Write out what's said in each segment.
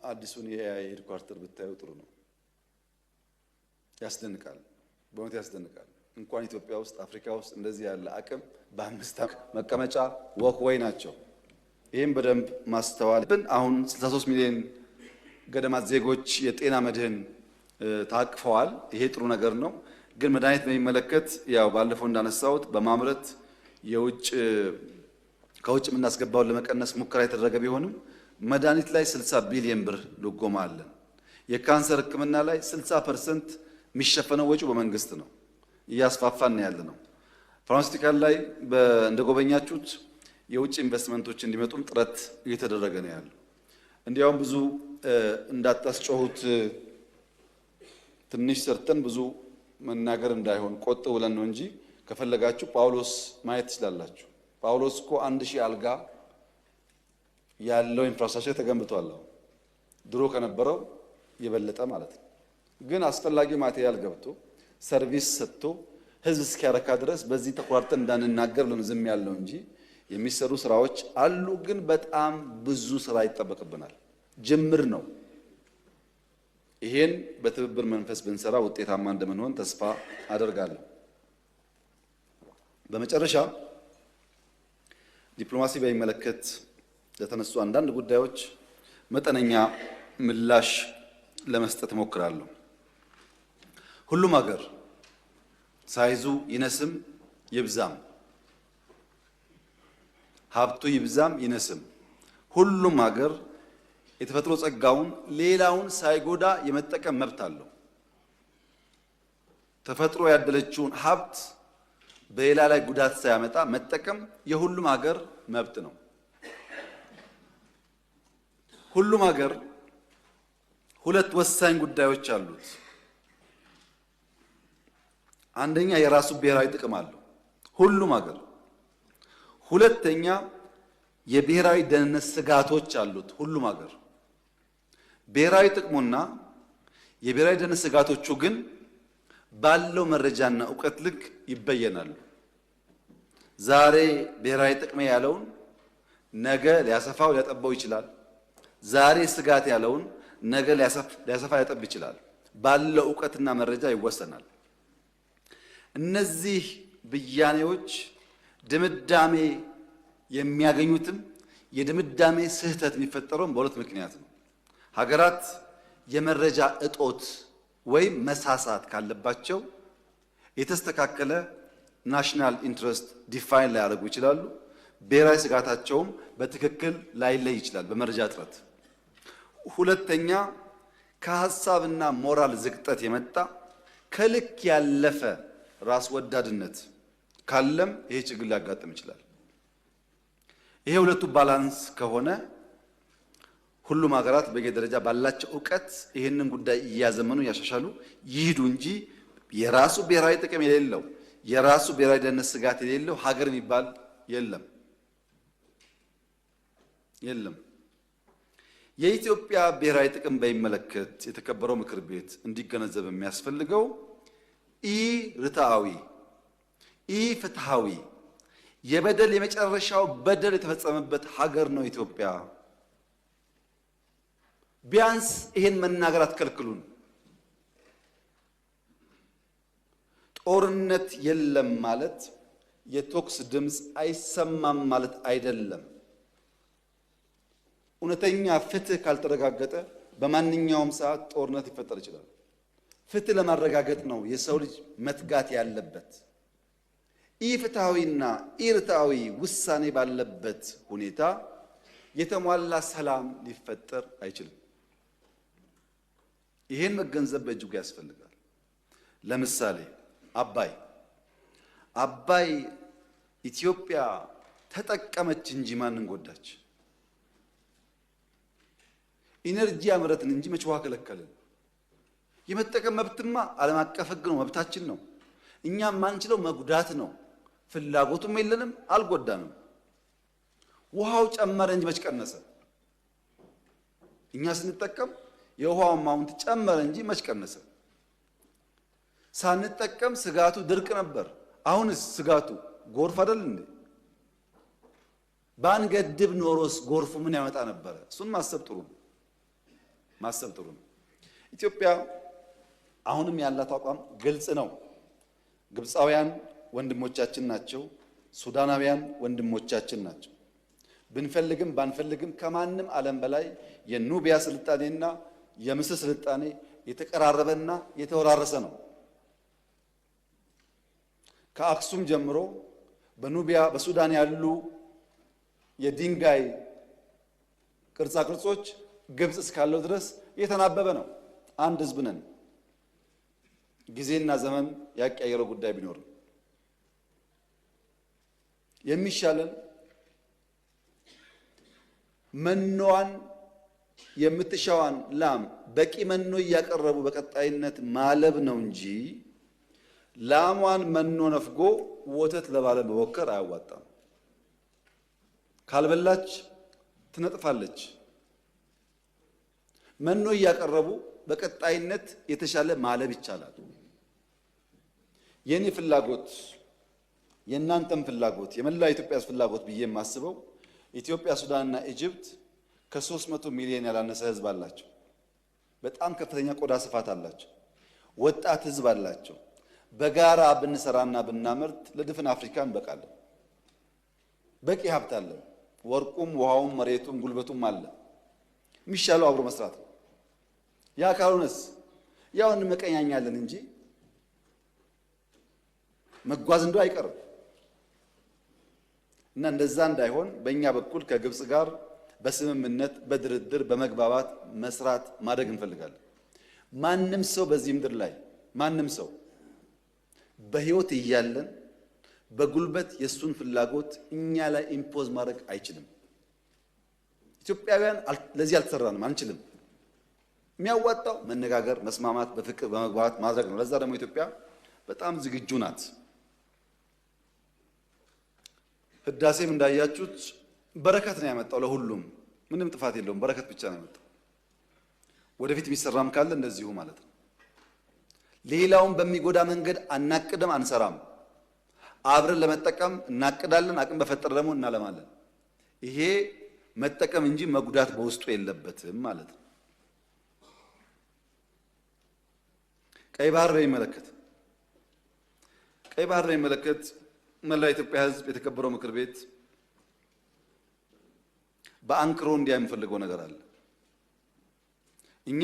አዲሱን የ AI headquarter ብታዩ ጥሩ ነው። ያስደንቃል፣ በእውነት ያስደንቃል። እንኳን ኢትዮጵያ ውስጥ፣ አፍሪካ ውስጥ እንደዚህ ያለ አቅም በ5 መቀመጫ walkway ናቸው። ይህም በደንብ ማስተዋል አሁን 63 ሚሊዮን ገደማ ዜጎች የጤና መድህን ታቅፈዋል። ይሄ ጥሩ ነገር ነው። ግን መድኃኒት በሚመለከት ያው ባለፈው እንዳነሳሁት በማምረት የውጭ ከውጭ የምናስገባውን ለመቀነስ ሙከራ የተደረገ ቢሆንም መድኃኒት ላይ 60 ቢሊዮን ብር ድጎማ አለን። የካንሰር ሕክምና ላይ 60% የሚሸፈነው ወጪው በመንግስት ነው። እያስፋፋን ያለ ነው። Pharmaceutical ላይ እንደጎበኛችሁት የውጭ ኢንቨስትመንቶች እንዲመጡም ጥረት እየተደረገ ነው ያለው። እንዲያውም ብዙ እንዳታስጮሁት፣ ትንሽ ሰርተን ብዙ መናገር እንዳይሆን ቆጥ ብለን ነው እንጂ ከፈለጋችሁ ጳውሎስ ማየት ትችላላችሁ። ጳውሎስ እኮ 1000 አልጋ ያለው infrastructure ተገንብቷል። አሁን ድሮ ከነበረው የበለጠ ማለት ነው። ግን አስፈላጊ material ገብቶ service ሰጥቶ ህዝብ እስኪያረካ ድረስ በዚህ ተቆራርጠን እንዳንናገር ብለን ዝም ያልነው እንጂ የሚሰሩ ስራዎች አሉ። ግን በጣም ብዙ ስራ ይጠበቅብናል። ጅምር ነው። ይሄን በትብብር መንፈስ ብንሰራ ውጤታማ እንደምንሆን ተስፋ አደርጋለሁ። በመጨረሻ ዲፕሎማሲ በሚመለከት ለተነሱ አንዳንድ ጉዳዮች መጠነኛ ምላሽ ለመስጠት እሞክራለሁ። ሁሉም ሀገር ሳይዙ ይነስም ይብዛም፣ ሀብቱ ይብዛም ይነስም፣ ሁሉም ሀገር የተፈጥሮ ጸጋውን ሌላውን ሳይጎዳ የመጠቀም መብት አለው። ተፈጥሮ ያደለችውን ሀብት በሌላ ላይ ጉዳት ሳያመጣ መጠቀም የሁሉም ሀገር መብት ነው። ሁሉም ሀገር ሁለት ወሳኝ ጉዳዮች አሉት። አንደኛ የራሱ ብሔራዊ ጥቅም አለው ሁሉም ሀገር። ሁለተኛ የብሔራዊ ደህንነት ስጋቶች አሉት ሁሉም ሀገር። ብሔራዊ ጥቅሙና የብሔራዊ ደህንነት ስጋቶቹ ግን ባለው መረጃና እውቀት ልክ ይበየናሉ። ዛሬ ብሔራዊ ጥቅሜ ያለውን ነገ ሊያሰፋው ሊያጠባው ይችላል። ዛሬ ስጋት ያለውን ነገ ሊያሰፋ ሊያጠብ ይችላል። ባለው እውቀትና መረጃ ይወሰናል። እነዚህ ብያኔዎች ድምዳሜ የሚያገኙትም የድምዳሜ ስህተት የሚፈጠረውም በሁለት ምክንያት ነው። ሀገራት የመረጃ እጦት ወይም መሳሳት ካለባቸው የተስተካከለ national interest define ላያደርጉ ይችላሉ። ብሔራዊ ስጋታቸውም በትክክል ላይለይ ይችላል በመረጃ እጥረት። ሁለተኛ ከሀሳብና ሞራል ዝቅጠት የመጣ ከልክ ያለፈ ራስ ወዳድነት ካለም ይሄ ችግር ሊያጋጥም ይችላል። ይሄ ሁለቱ balance ከሆነ ሁሉም ሀገራት በየደረጃ ባላቸው እውቀት ይህንን ጉዳይ እያዘመኑ እያሻሻሉ ይሂዱ እንጂ የራሱ ብሔራዊ ጥቅም የሌለው፣ የራሱ ብሔራዊ ደህንነት ስጋት የሌለው ሀገር የሚባል የለም የለም። የኢትዮጵያ ብሔራዊ ጥቅም በሚመለከት የተከበረው ምክር ቤት እንዲገነዘብ የሚያስፈልገው ኢ ርትዓዊ፣ ኢ ፍትሃዊ የበደል የመጨረሻው በደል የተፈጸመበት ሀገር ነው ኢትዮጵያ። ቢያንስ ይሄን መናገር አትከልክሉን። ጦርነት የለም ማለት የተኩስ ድምፅ አይሰማም ማለት አይደለም። እውነተኛ ፍትህ ካልተረጋገጠ በማንኛውም ሰዓት ጦርነት ሊፈጠር ይችላል። ፍትህ ለማረጋገጥ ነው የሰው ልጅ መትጋት ያለበት። ኢፍትሐዊና ኢርትዓዊ ውሳኔ ባለበት ሁኔታ የተሟላ ሰላም ሊፈጠር አይችልም። ይሄን መገንዘብ በእጅጉ ያስፈልጋል። ለምሳሌ አባይ ኢትዮጵያ ተጠቀመች እንጂ ማንን ጎዳች? Energy አመረትን እንጂ መች ውሃ ከለከልን? የመጠቀም መብትማ ዓለም አቀፍ ሕግ ነው፣ መብታችን ነው። እኛ የማንችለው መጉዳት ነው። ፍላጎቱም የለንም፣ አልጎዳንም። ውሃው ጨመረ እንጂ መች ቀነሰ? እኛ ስንጠቀም የውሃው amount ጨመረ እንጂ መች ቀነሰ? ሳንጠቀም ስጋቱ ድርቅ ነበር። አሁንስ ስጋቱ ጎርፍ አይደል እንዴ? ባንገድብ ኖሮስ ጎርፉ ምን ያመጣ ነበረ? እሱን ማሰብ ጥሩ ነው። ማሰብ ጥሩ ነው። ኢትዮጵያ አሁንም ያላት አቋም ግልጽ ነው። ግብፃውያን ወንድሞቻችን ናቸው። ሱዳናውያን ወንድሞቻችን ናቸው። ብንፈልግም ባንፈልግም ከማንም ዓለም በላይ የኑቢያ ስልጣኔና የምስር ስልጣኔ የተቀራረበና የተወራረሰ ነው። ከአክሱም ጀምሮ በኑቢያ በሱዳን ያሉ የድንጋይ ቅርጻ ቅርጾች ግብፅ እስካለው ድረስ የተናበበ ነው። አንድ ህዝብ ነን። ጊዜና ዘመን ያቀያየረው ጉዳይ ቢኖርም የሚሻለን መኖዋን የምትሻዋን ላም በቂ መኖ እያቀረቡ በቀጣይነት ማለብ ነው እንጂ ላሟን መኖ ነፍጎ ወተት ለባለ መሞከር አያዋጣም። ካልበላች ትነጥፋለች። መኖ እያቀረቡ በቀጣይነት የተሻለ ማለብ ይቻላል። የኔ ፍላጎት፣ የእናንተም ፍላጎት፣ የመላ ኢትዮጵያ ፍላጎት ብዬ የማስበው ኢትዮጵያ፣ ሱዳንና Egypt ከ300 ሚሊዮን ያላነሰ ህዝብ አላቸው። በጣም ከፍተኛ ቆዳ ስፋት አላቸው። ወጣት ህዝብ አላቸው። በጋራ ብንሰራና ብናመርት ለድፍን አፍሪካ እንበቃለን። በቂ ሀብት አለን። ወርቁም፣ ውሃውም፣ መሬቱም ጉልበቱም አለ። የሚሻለው አብሮ መስራት ነው። ያ ካልሆነስ ያው እንመቀኛኛለን እንጂ መጓዝ እንደው አይቀርም። እና እንደዛ እንዳይሆን በእኛ በኩል ከግብፅ ጋር በስምምነት፣ በድርድር፣ በመግባባት መስራት ማደግ እንፈልጋለን። ማንም ሰው በዚህ ምድር ላይ ማንም ሰው በህይወት እያለን በጉልበት የእሱን ፍላጎት እኛ ላይ impose ማድረግ አይችልም። ኢትዮጵያውያን ለዚህ አልተሰራንም፣ አንችልም። የሚያዋጣው መነጋገር፣ መስማማት፣ በፍቅር በመግባባት ማድረግ ነው። ለዛ ደግሞ ኢትዮጵያ በጣም ዝግጁ ናት። ህዳሴም እንዳያችሁት በረከት ነው ያመጣው ለሁሉም። ምንም ጥፋት የለውም፣ በረከት ብቻ ነው ያመጣው። ወደፊት የሚሰራም ካለ እንደዚሁ ማለት ነው። ሌላውን በሚጎዳ መንገድ አናቅድም፣ አንሰራም። አብረን ለመጠቀም እናቅዳለን፣ አቅም በፈጠረ ደግሞ እናለማለን። ይሄ መጠቀም እንጂ መጉዳት በውስጡ የለበትም ማለት ነው። ቀይ ባህር በሚመለከት ቀይ ባህር በሚመለከት መላ የኢትዮጵያ ሕዝብ፣ የተከበረው ምክር ቤት በአንክሮ እንዲያ የምፈልገው ነገር አለ። እኛ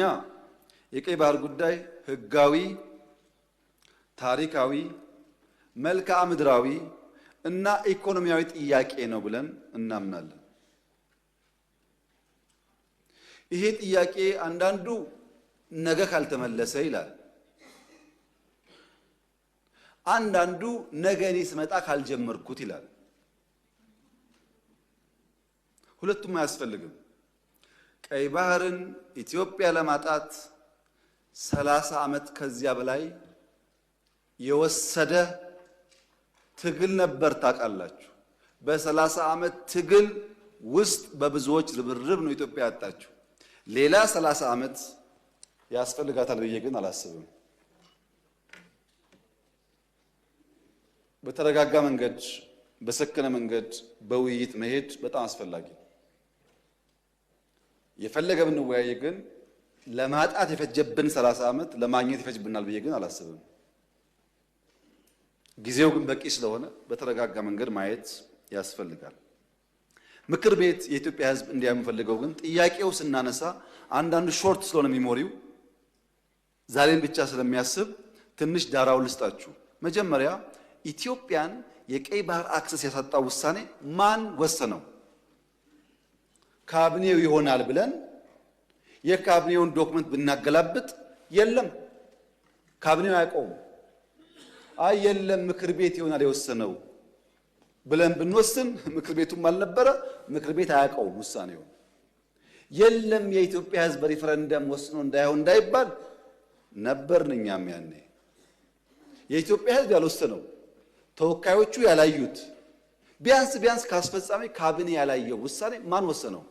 የቀይ ባህር ጉዳይ ሕጋዊ፣ ታሪካዊ፣ መልክዓ ምድራዊ እና ኢኮኖሚያዊ ጥያቄ ነው ብለን እናምናለን። ይሄ ጥያቄ አንዳንዱ ነገ ካልተመለሰ ይላል። አንዳንዱ ነገ እኔ ስመጣ ካልጀመርኩት ይላል። ሁለቱም አያስፈልግም። ቀይ ባህርን ኢትዮጵያ ለማጣት 30 ዓመት ከዚያ በላይ የወሰደ ትግል ነበር። ታውቃላችሁ። በ30 ዓመት ትግል ውስጥ በብዙዎች ርብርብ ነው ኢትዮጵያ ያጣችው። ሌላ 30 ዓመት ያስፈልጋታል ብዬ ግን አላስብም። በተረጋጋ መንገድ፣ በሰከነ መንገድ በውይይት መሄድ በጣም አስፈላጊ ነው። የፈለገ ብንወያይ ግን ለማጣት የፈጀብን 30 ዓመት ለማግኘት ይፈጅብናል ብዬ ግን አላስብም። ጊዜው ግን በቂ ስለሆነ በተረጋጋ መንገድ ማየት ያስፈልጋል። ምክር ቤት፣ የኢትዮጵያ ሕዝብ እንዲያ የምፈልገው ግን ጥያቄው ስናነሳ አንዳንዱ short ስለሆነ memory ው ዛሬን ብቻ ስለሚያስብ ትንሽ ዳራውን ልስጣችሁ። መጀመሪያ ኢትዮጵያን የቀይ ባህር access ያሳጣው ውሳኔ ማን ወሰነው? ካቢኔው ይሆናል ብለን የካቢኔውን document ብናገላብጥ የለም፣ ካቢኔው አያውቀውም። አይ የለም፣ ምክር ቤት ይሆናል የወሰነው ብለን ብንወስን ምክር ቤቱም አልነበረ፣ ምክር ቤት አያውቀውም ውሳኔውን። የለም፣ የኢትዮጵያ ሕዝብ በሪፈረንደም ወስኖ እንዳይሆን እንዳይባል ነበርን እኛም ያኔ። የኢትዮጵያ ሕዝብ ያልወሰነው፣ ተወካዮቹ ያላዩት፣ ቢያንስ ቢያንስ ከአስፈጻሚ ካቢኔ ያላየው ውሳኔ ማን ወሰነው?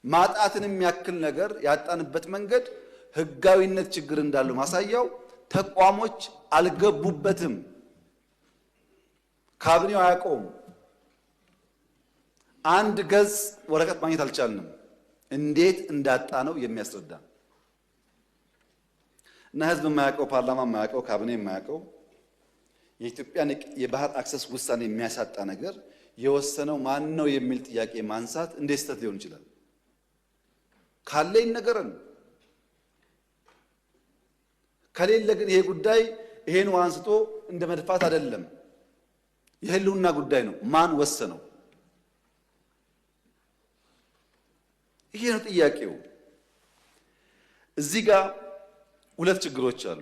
ማጣትን የሚያክል ነገር ያጣንበት መንገድ ህጋዊነት ችግር እንዳለው ማሳያው ተቋሞች አልገቡበትም። ካቢኔው አያውቀውም። አንድ ገጽ ወረቀት ማግኘት አልቻልንም። እንዴት እንዳጣ ነው የሚያስረዳ እና ህዝብ የማያውቀው፣ ፓርላማ የማያውቀው፣ ካቢኔ የማያውቀው የኢትዮጵያን የባህር access ውሳኔ የሚያሳጣ ነገር የወሰነው ማን ነው የሚል ጥያቄ ማንሳት እንዴት ስህተት ሊሆን ይችላል? ካለ ይነገረን። ከሌለ ግን ይሄ ጉዳይ ይሄን ውሃ አንስቶ እንደ መድፋት አይደለም፣ የህልውና ጉዳይ ነው። ማን ወሰነው? ይሄ ነው ጥያቄው። እዚህ ጋር ሁለት ችግሮች አሉ።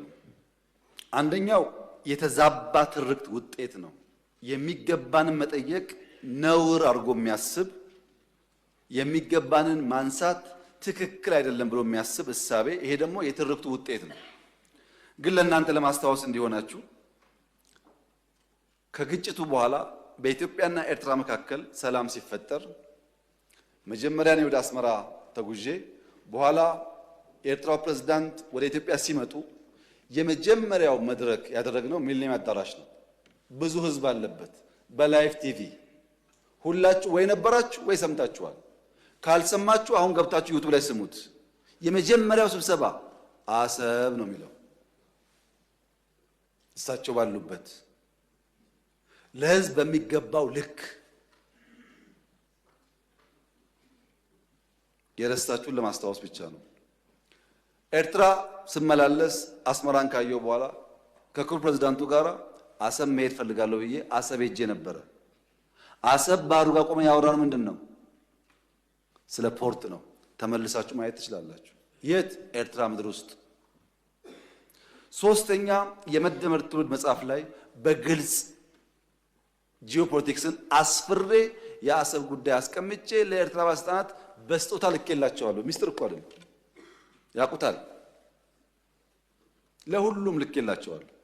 አንደኛው የተዛባ ትርክት ውጤት ነው። የሚገባንን መጠየቅ ነውር አድርጎ የሚያስብ፣ የሚገባንን ማንሳት ትክክል አይደለም ብሎ የሚያስብ እሳቤ፣ ይሄ ደግሞ የትርክቱ ውጤት ነው። ግን ለእናንተ ለማስታወስ እንዲሆናችሁ ከግጭቱ በኋላ በኢትዮጵያና ኤርትራ መካከል ሰላም ሲፈጠር መጀመሪያ እኔ ወደ አስመራ ተጉዤ በኋላ የኤርትራው ፕሬዝዳንት ወደ ኢትዮጵያ ሲመጡ የመጀመሪያው መድረክ ያደረግነው ሚሊኒየም አዳራሽ ነው። ብዙ ህዝብ አለበት። በ live TV ሁላችሁ ወይ ነበራችሁ ወይ ሰምታችኋል። ካልሰማችሁ አሁን ገብታችሁ YouTube ላይ ስሙት። የመጀመሪያው ስብሰባ አሰብ ነው የሚለው እሳቸው ባሉበት ለህዝብ በሚገባው ልክ። የረሳችሁን ለማስታወስ ብቻ ነው። ኤርትራ ስመላለስ አስመራን ካየሁ በኋላ ከክቡር ፕሬዝዳንቱ ጋር አሰብ መሄድ ፈልጋለሁ ብዬ አሰብ ሄጄ ነበረ። አሰብ ባህሩ ጋር ቆመን ያወራነው ምንድን ነው? ስለ port ነው። ተመልሳችሁ ማየት ትችላላችሁ። የት? ኤርትራ ምድር ውስጥ። ሶስተኛ፣ የመደመር ትውልድ መጽሐፍ ላይ በግልጽ ጂኦፖለቲክስን አስፍሬ የአሰብ ጉዳይ አስቀምጬ ለኤርትራ ባለስልጣናት በስጦታ ልኬላቸዋለሁ። ሚስጥር እኮ አይደለም፣ ያውቁታል። ለሁሉም ልኬላቸዋለሁ።